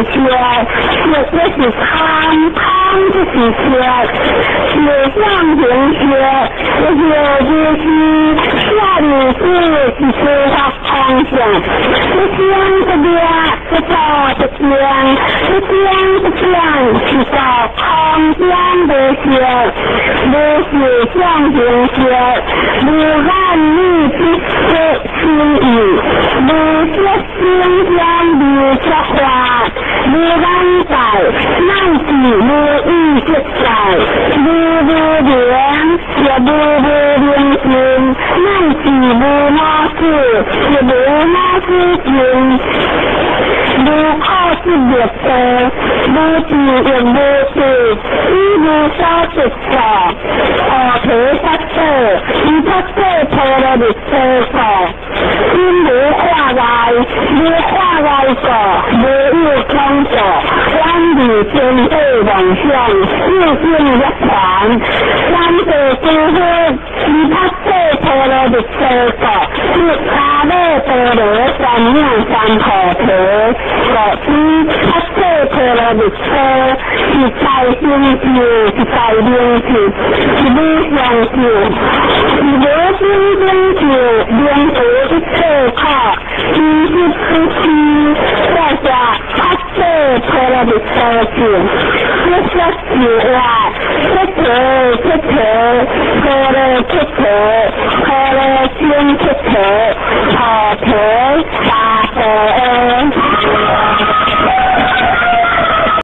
色，色就是空，空就是色，色相行色，这就是下面是是说法空相，这相这边这个这相，这相这相是个空相的色，無色相行色，無眼耳鼻舌身意，無色聲香味觸法，無眼界，乃至無意識界，無無明，亦無無明盡，乃至無我智，亦無我智盡。無苦集滅道，無智亦無得，以無所得故，菩提薩埵，以薩埵波羅蜜多故，心無掛礙，無掛礙故，無有恐怖，遠離天地妄想，究竟涅槃，三世諸佛，以薩埵波羅蜜多故，以迦勒波羅三藐三菩提，故此薩埵波羅蜜多是大成就，是大明就，是無上就，是無頂頂就，明除一切苦，知識不虛，說說薩埵波羅蜜多咒，說說就話，說提說提，波羅說提，波羅僧說提，菩提薩婆訶。